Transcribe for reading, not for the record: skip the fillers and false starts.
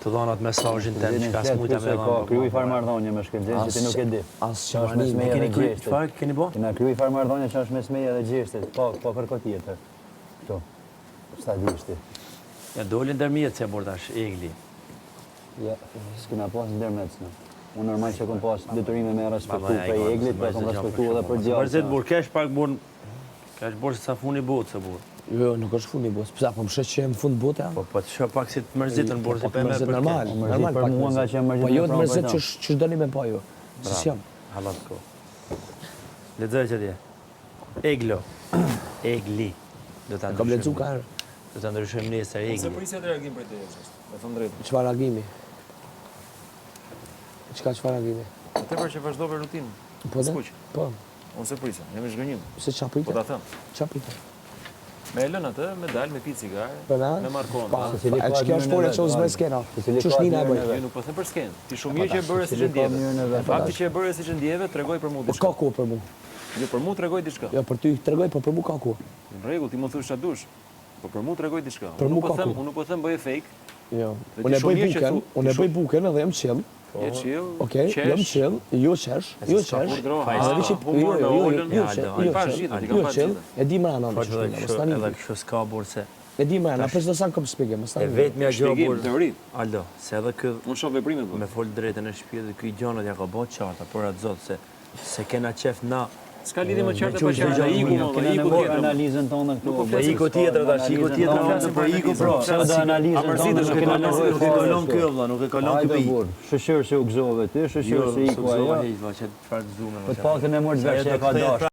Të dhënat mesazhin tem çka s'mujta me dhënë. Ka kriju i farë marrëdhënie me Shkëlzen që ti nuk e di. As që është mes meje dhe Gjestit. Çfarë keni bo? Kena kriju i farë marrëdhënie që është mes meje dhe Gjestit, pa pa kërko tjetër. Këtu. S'ta dish ti. Ja doli ndërmjetësja burrë tash Egli. Ja, s'kena pas ndërmjetës ne. Unë normal që kom pas detyrime me respektu prej Eglit, po e kom respektu edhe për djalë. Mërzit burrë, kesh pak burrë, kesh burrë se sa funi botë se burrë. Jo, jo, nuk është fundi botës. Pse apo më sheh që jam fund bote? Po po të shoh pak si të mërzitën burrë, si po e merr për normal, normal për mua nga që jam mërzit. Po jo të mërzit që që doni me pa ju. Si s'jam. Halal ko. Lexoj që atje. Eglo. Egli. Do ta ndryshojmë. Kam lexu ka herë. Do ta ndryshojmë nesër Egli. Unë s'e prisja atë reagim prej teje, Gjest. Me thënë drejtën. Çfarë reagimi? Çka çfarë reagimi? Më tepër që vazhdove rutinë. Po dhe? Po. Unë s'e prisja, jam i zhgënjym. Se ça prite? Po ta them. Ça prite? Me e lënë atë, me dalë, me pi cigare, po me marrë kontra. Pa, e që kjo është folja që unë s'bëj skena, që është nina e bëj. Jo, nuk po them për skenë. Ti shumë mirë që e bëre siç e ndjeve. Fakti që e bëre siç e ndjeve, tregoi për mua po diçka. Po ka kohë për mu. Jo, për mua tregoi diçka. Jo, për ty tregoi, po për mu ka kohë. Në rregull, ti mund thush çfarë dush. Po për mua tregoi diçka. Për mua ka kohë. Unë nuk po them bëje fake. Jo. Unë e bëj buken, unë e bëj buken edhe jam chill. Je chill, Okej, qesh. jam chill, jo qesh, jo qesh. Edhe vi që humor jo, me jo, Olën, jo, jo, jo, i pash gjithë, i kam jo parë chill, gjithë. e di mrena Po që edhe shkojna, mos kështu, ta edhe nisi. kështu s'ka burrë se E di mrena, për çdo sen kom shpjegim, mos ta e nisi. vetmja gjë Shpjegim, burrë. teori. Aldo, se edhe ky Unë shoh veprimet me po. fol drejtën e shpirtit, ky gjanat ja ka bë qarta, për atë zot se se kena qef na S'ka lidhje më qartë Me pa qartë, qysh iku gjë, më, Kena iku nevojë tjetër. analizën tonë këtu. Po iku tjetër tash, iku tjetër, flasim po për iku analizën. pra. Pseudo analizën tonë Nuk nuk e kena kalon, nevojë nuk e fare kalon këtu. ky vëlla, nuk e kalon ky Hajde bi. burr, shyqyr se u gëzove ti, shyqyr Jo, se s'u iku gëzova ajo. hiç, vëlla, që çfarë gëzume. Po të paktën e morët vesh që e ka dashur.